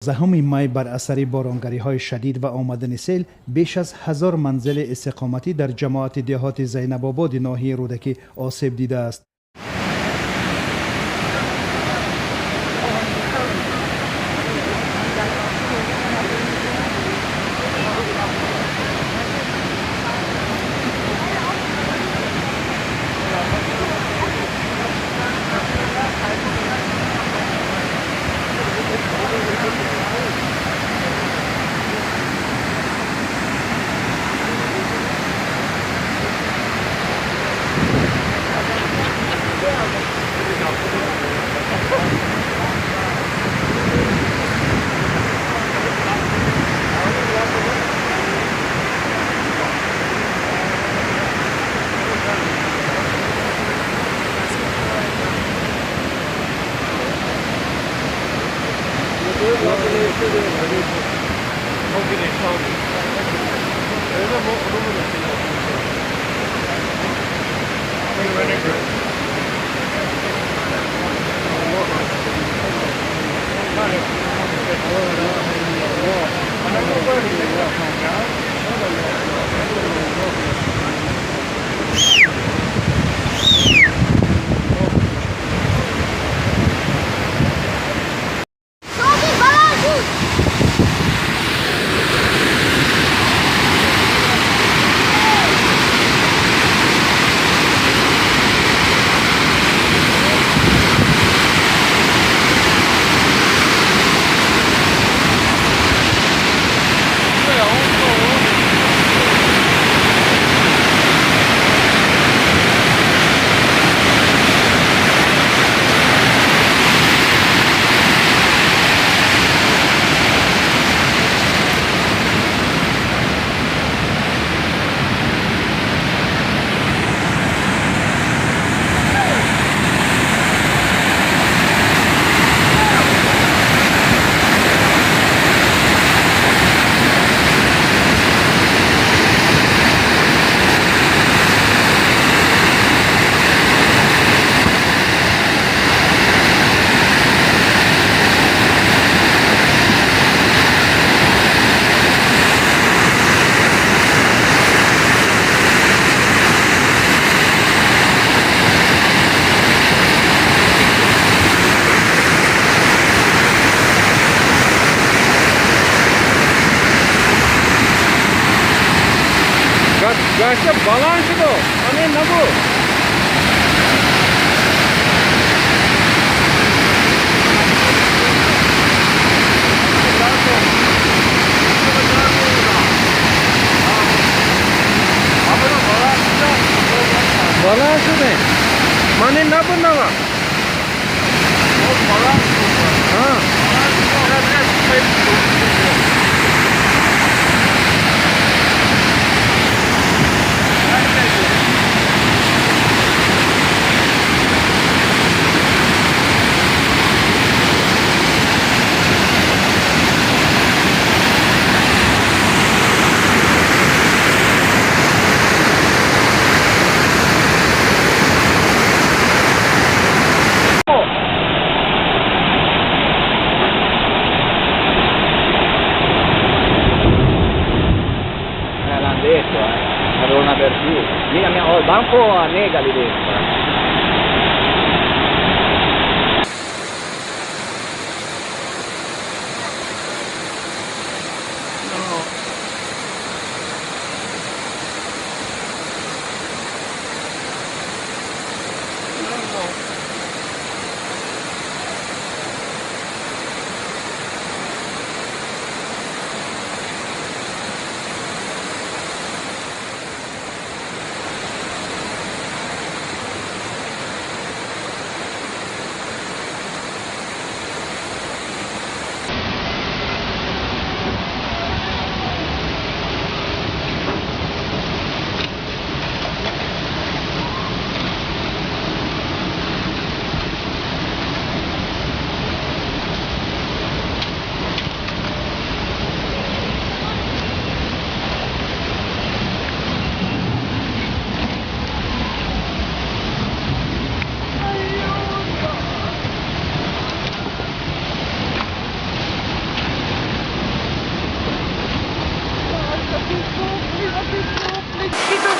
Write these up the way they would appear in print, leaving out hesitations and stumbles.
11 май бар асари боронгариҳои шадид ва омадани сел беш аз 1000 манзили истиқоматӣ дар ҷамоати деҳоти Зайнабободи ноҳияи Рӯдакӣ осеб дидааст. Гашта баланд шудо, ҳамин набуд. Баланд шуде. Ман ин набуд нава. L'hanno detto, avevano avvertito. Lì abbiamo, oh, il banco annega lì dentro.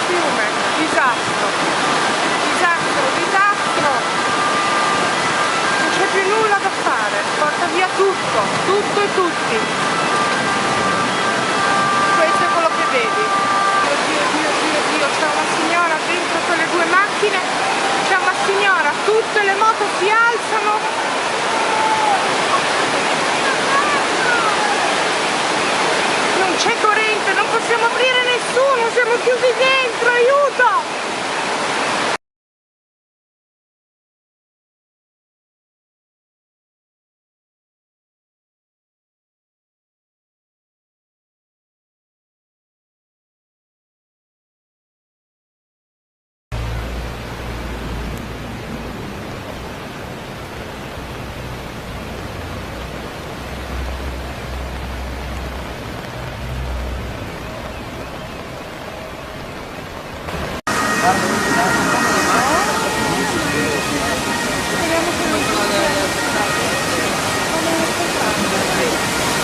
Fiume, disastro, disastro, disastro, non c'è più nulla da fare, porta via tutto, tutto e tutti. Questo è quello che vedi. Oddio, Dio, Dio, Dio, c'è una signora dentro quelle due macchine, c'è una signora, tutte le moto si alzano. Non c'è corrente, non possiamo aprire nessuno, siamo chiusi dentro, aiuto!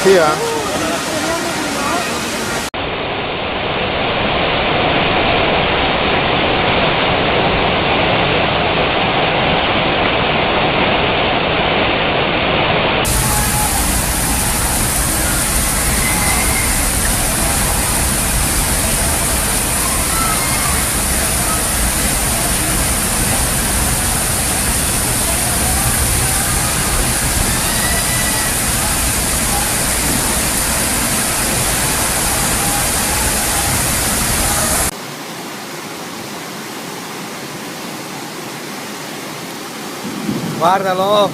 Sì, eh? Guardalo!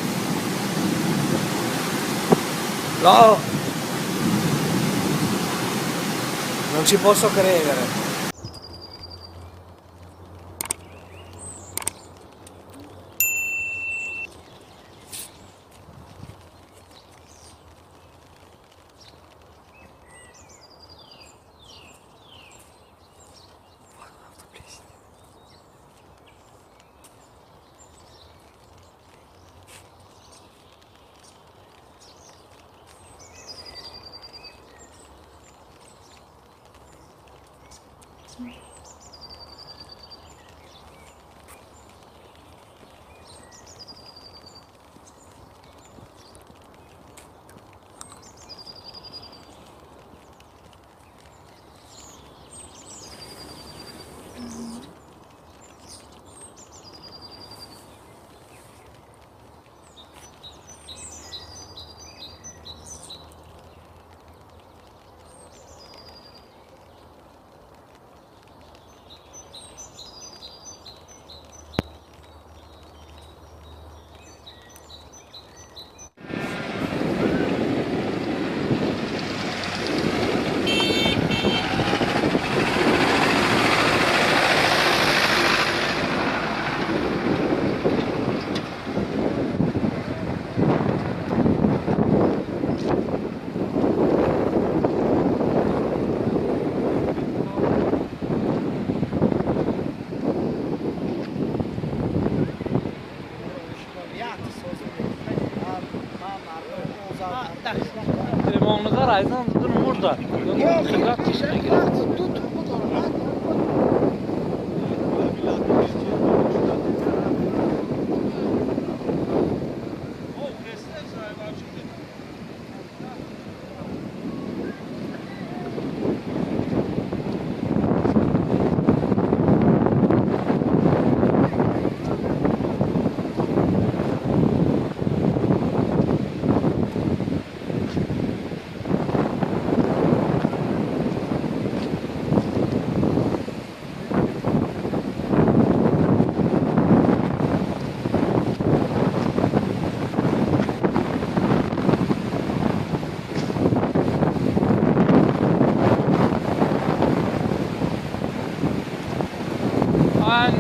Lo! Non ci posso credere.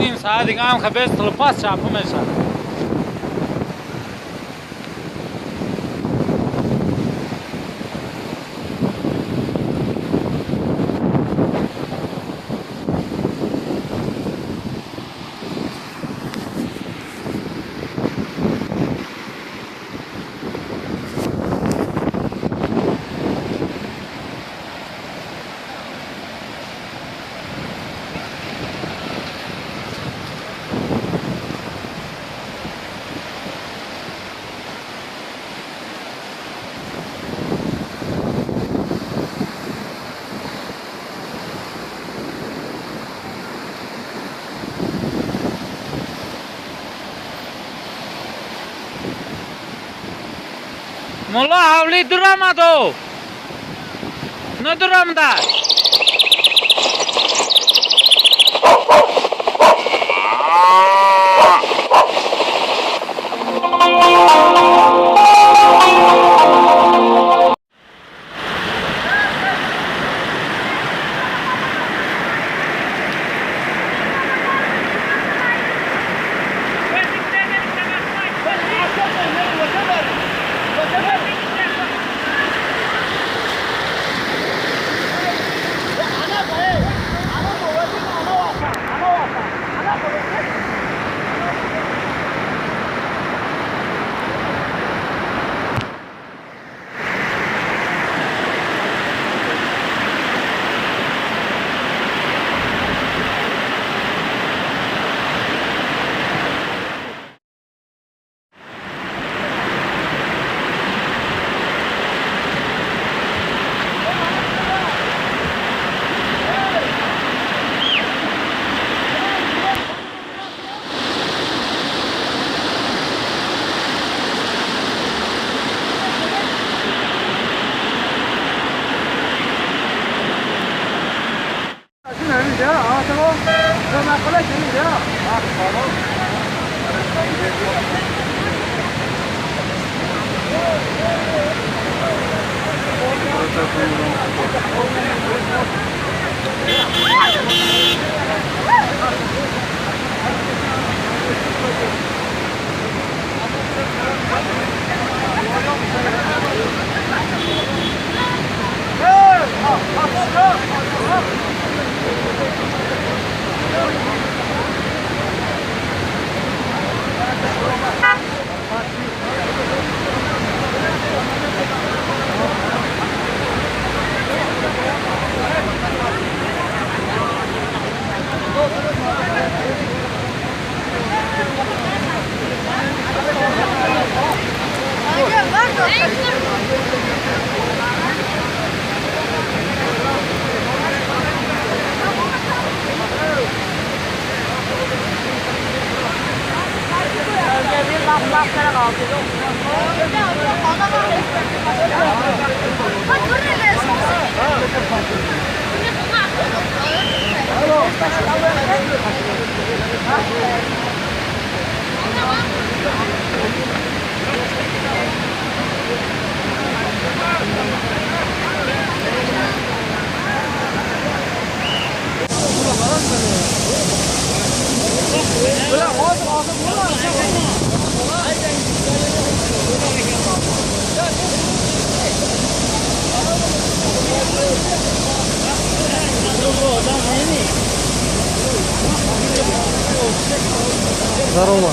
Ним саат дига ҳам хабес тилпас чапа мешавад. Мулло ҳавлӣ дурамаду. Надурамда. Здорово.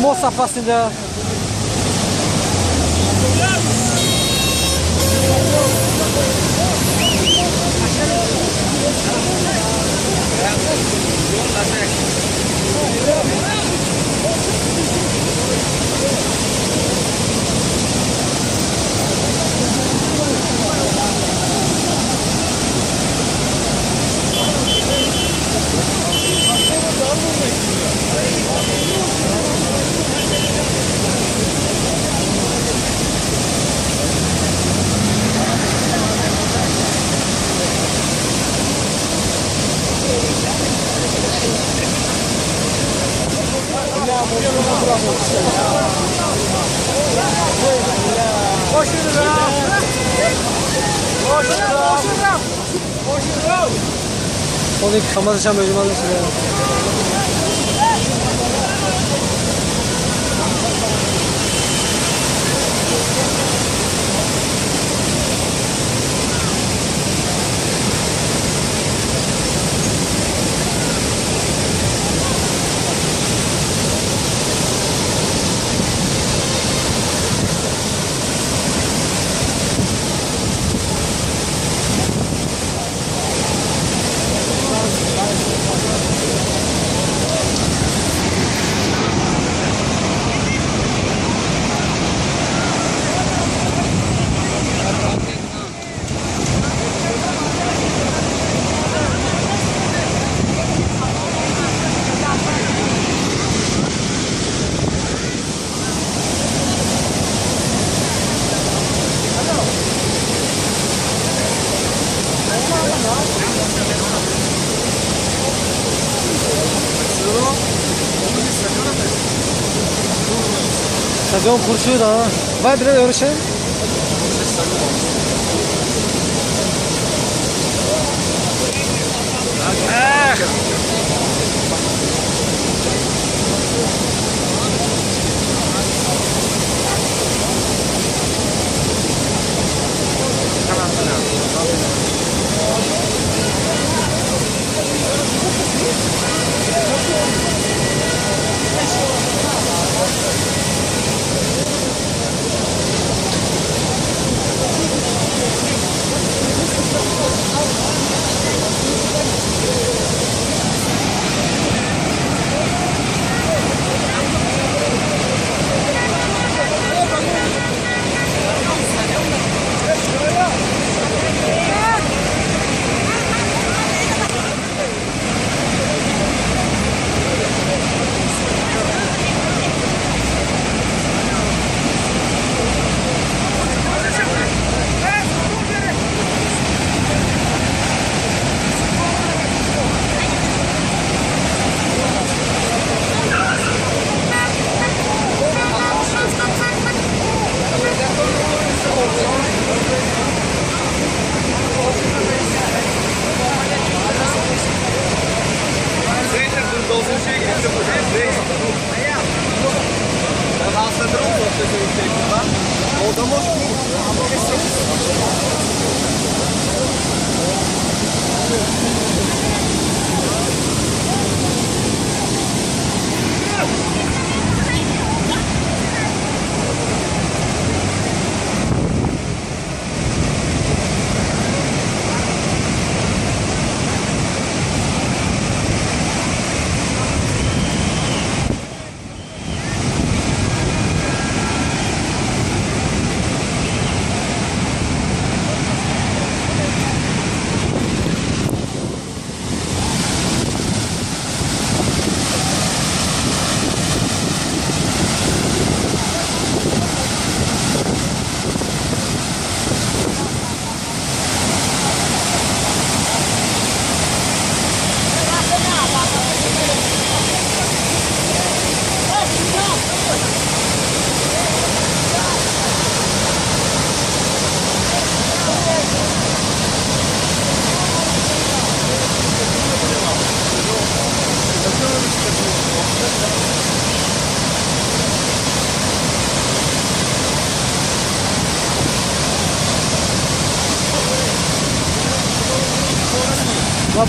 Moça passenger. Stadion Хуршид, а? Вай, бля, Yoruşen.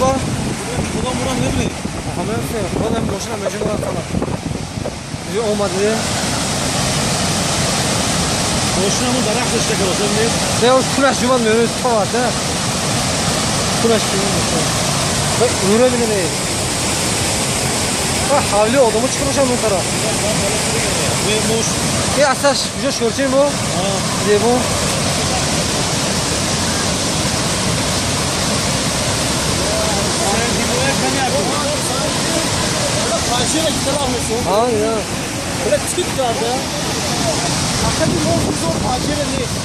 Baba. خدا مرام نمی‌بینی. همه خودم ماشینم مجبور رفتم. یه اومده. ماشینمون درخت داشته که لازم نیست. نه اون پولش جوان میاره تو واسه. پولش جوان میشه. و اون رو ببینه. و حالی آدمو çıkmış اون طرف. موش. یه اصلاش کجا شورچین bu؟ دیو. ها یا. ولی چیت کرده؟ آخه این موضوع پاچه نیست.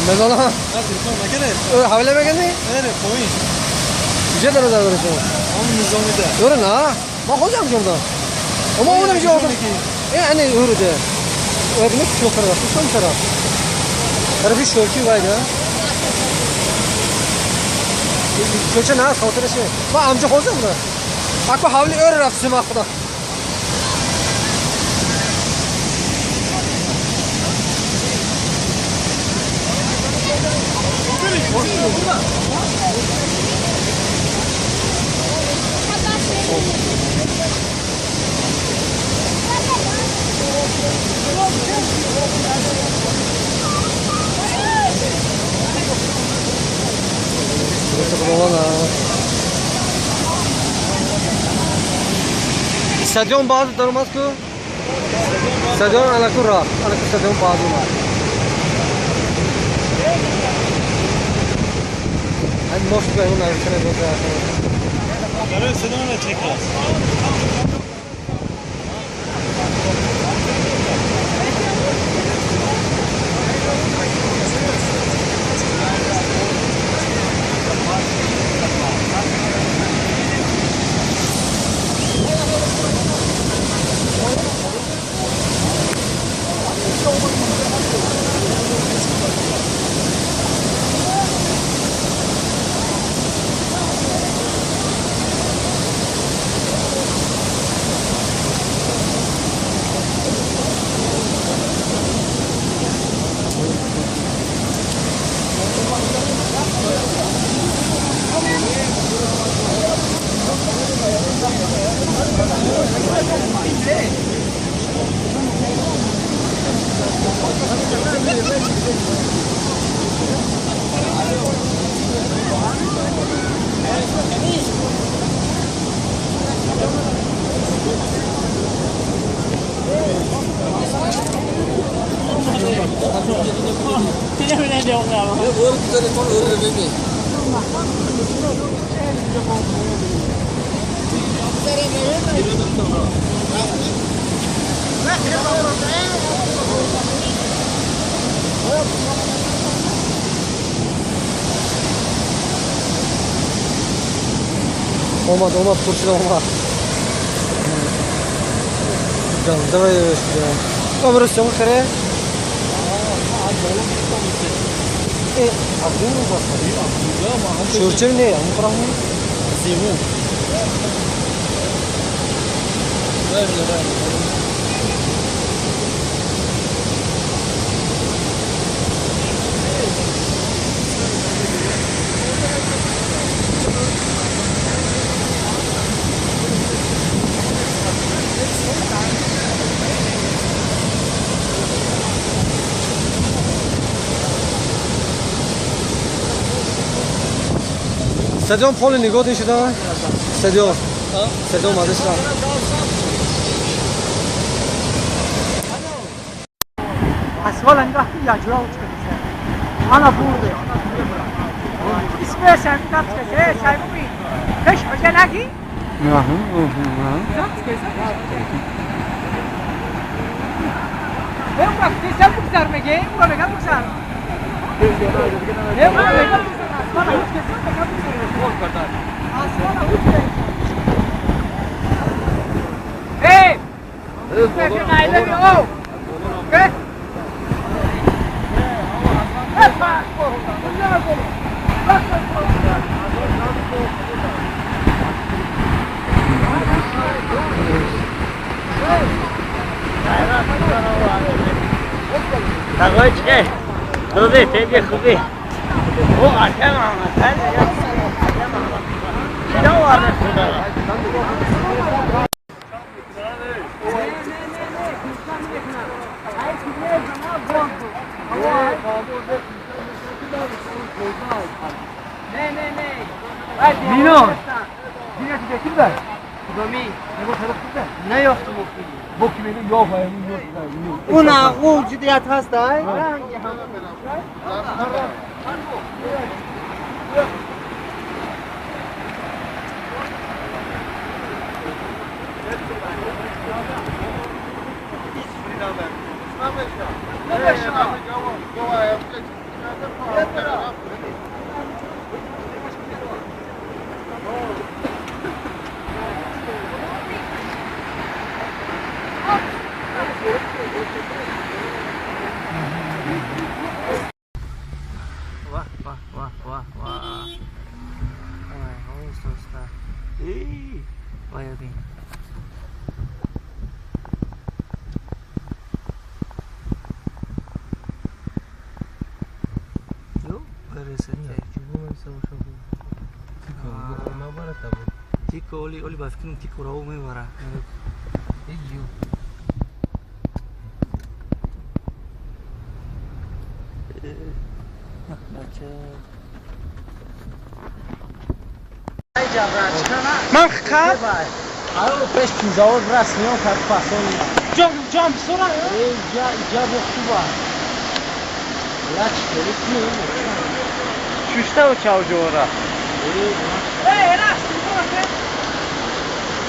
من نه. نه تلفن نکنه. حواله مگه نی؟ نه پایین. کجا داره داره شما؟ همون نظامی ده. داره نه. ما خودم کردم. اما اونم اینجا آدم. یعنی اون ده. وقتی چوکر رفت چون طرف. طرفی شورکی وای نه. کوچه نه خاطرشه. ما امجا خودم نه. اكو حاولي اور رفت ما خدا. Stadion bazı durmaz ki. Stadion alakı ra. Alakı stadion bazı var. Hani most ve onun arkasına bakıyor. برای stadion çekiyor. Olmadı, olmadı, turşu da olmadı. Давай сюда. Добре, все, харе. Шурчев не, он прав. Зиму. Давай. Stadion poli نگاه شده. استادیوم. استادیوم ماده شده. اسفال نگاه یا جواب چه انا برده. اسمه سمی دست که سمی کش حجه نگی؟ نه. نه. وقتی سر بگذار میگه اون رو بگذار. نه بگذار. Hey! تقوی چه؟ دوده تیجه خوبی. اون جدیت هست ای؟ من خب پیش پیزاور رسمی ها کرد پسانی جام بسورا اینجا خوبه شوشته و چاوجورا ای راست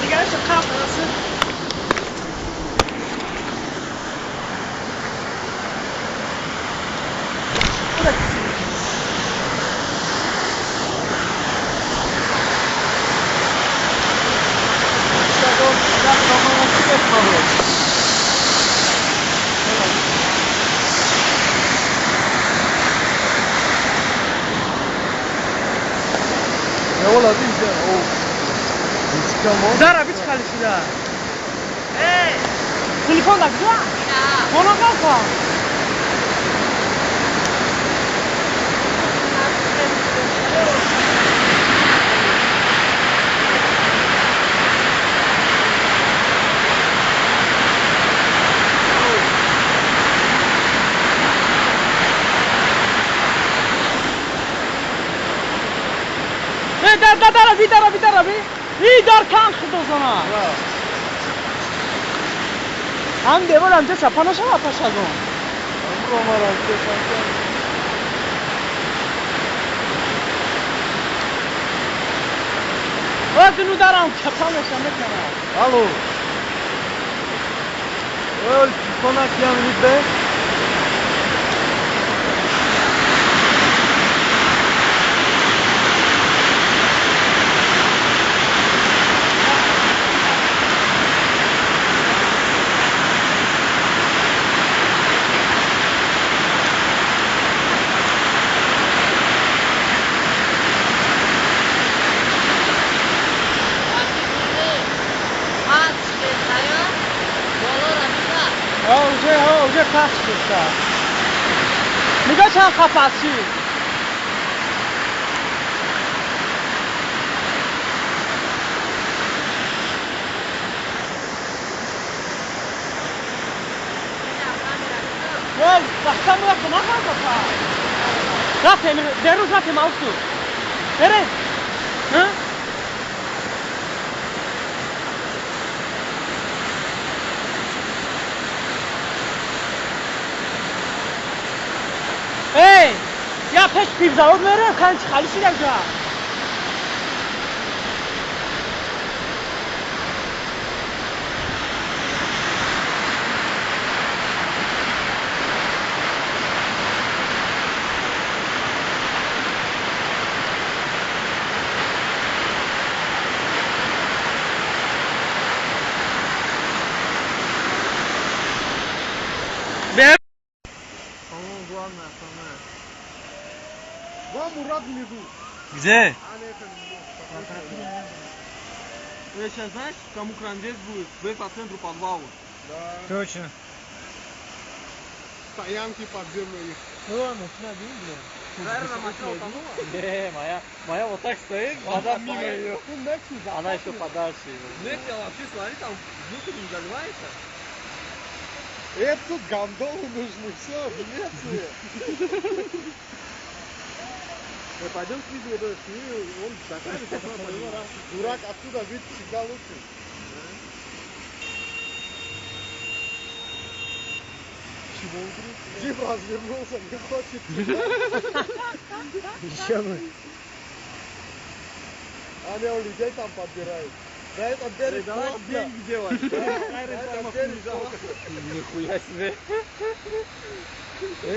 دیگه ايش قاطع راسك دارا بیچ خالی شده. تلفن دا کجا؟ فونو کن. در در بی در بی در بی ای در کم خدوزانا هم دیوار همجا چپا نشود پشگون وزنو دارم چپا نشم میکنم. Alo. Öl, konak yanımız be. نگاه چند خفصی ول بخشم بوده که نخواهم بخواه رفتیم دیروز رفتیم اوستو بره ها؟ ای یا پیش پیوزاور میره خیلی خالی شده جا Где? Я сейчас, знаешь, кому крандец будет? В по центру подвалу. Да. Точно. Стоянки подземные их. Ну ладно, сюда, блин. Наверное, машина утонула. Не, моя вот так стоит, вода мимо ее. Она еще подальше. Нет, я вообще смотри, там внутрь не заливается. Это тут гондолы нужны, все, в Венеции. Мы пойдем снизу вот этот снизу, он такая же. Дурак, отсюда вид всегда лучше. Чего вдруг? Джип развернулся, не хочет. Еще бы. Они у людей там подбирают. На этот берег давай деньги делать. На этот берег плохо. Нихуя себе.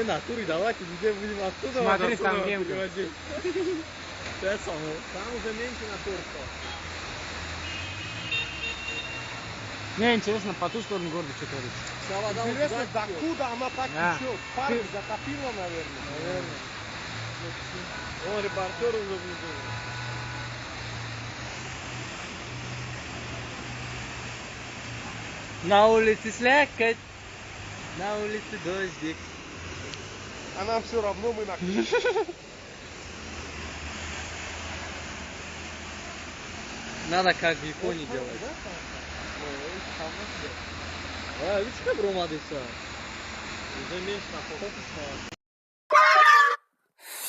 Натуре, давайте людей будем оттуда. Смотри, там немка. Сейчас там уже меньше натур стало. Мне интересно, по ту сторону города что творится. Интересно, докуда она так течет? Парк затопило, наверное. Наверное. Вон репортер уже внизу. На улице слякоть, на улице дождик. А нам все равно, мы на крыше. Надо как в Японии делать. А, видишь, как громадится? Уже меньше на пол.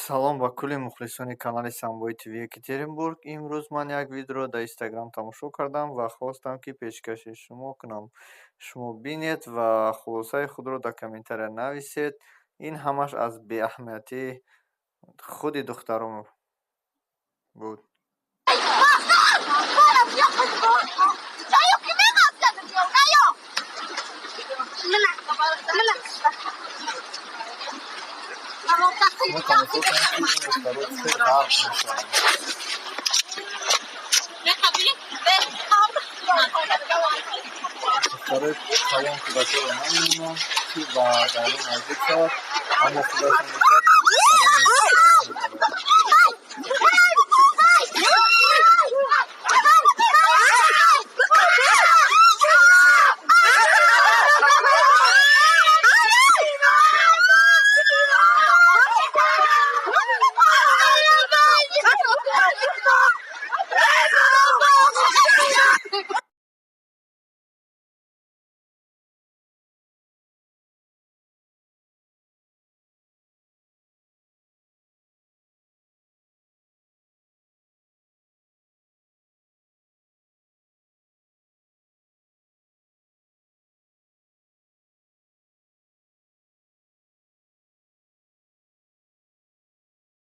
Салом ба кулли мухлисони канали Самбои ТВ Екатеринбург. Имрӯз ман як видеоро дар Инстаграм тамошо кардам ва хостам, ки пешкаши шумо кунам. Шумо бинед ва хулосаи худро дар комментария нависед. Ин ҳамаш аз беаҳамиятии худи духтарон буд. Шумо тамошо кунед, ки ин духтаро чӣ ғарқ мешаванд. Духтарои калон кӯдакҳоро намемонанд, ки ба дарё наздик шавад, аммо худашон бошад.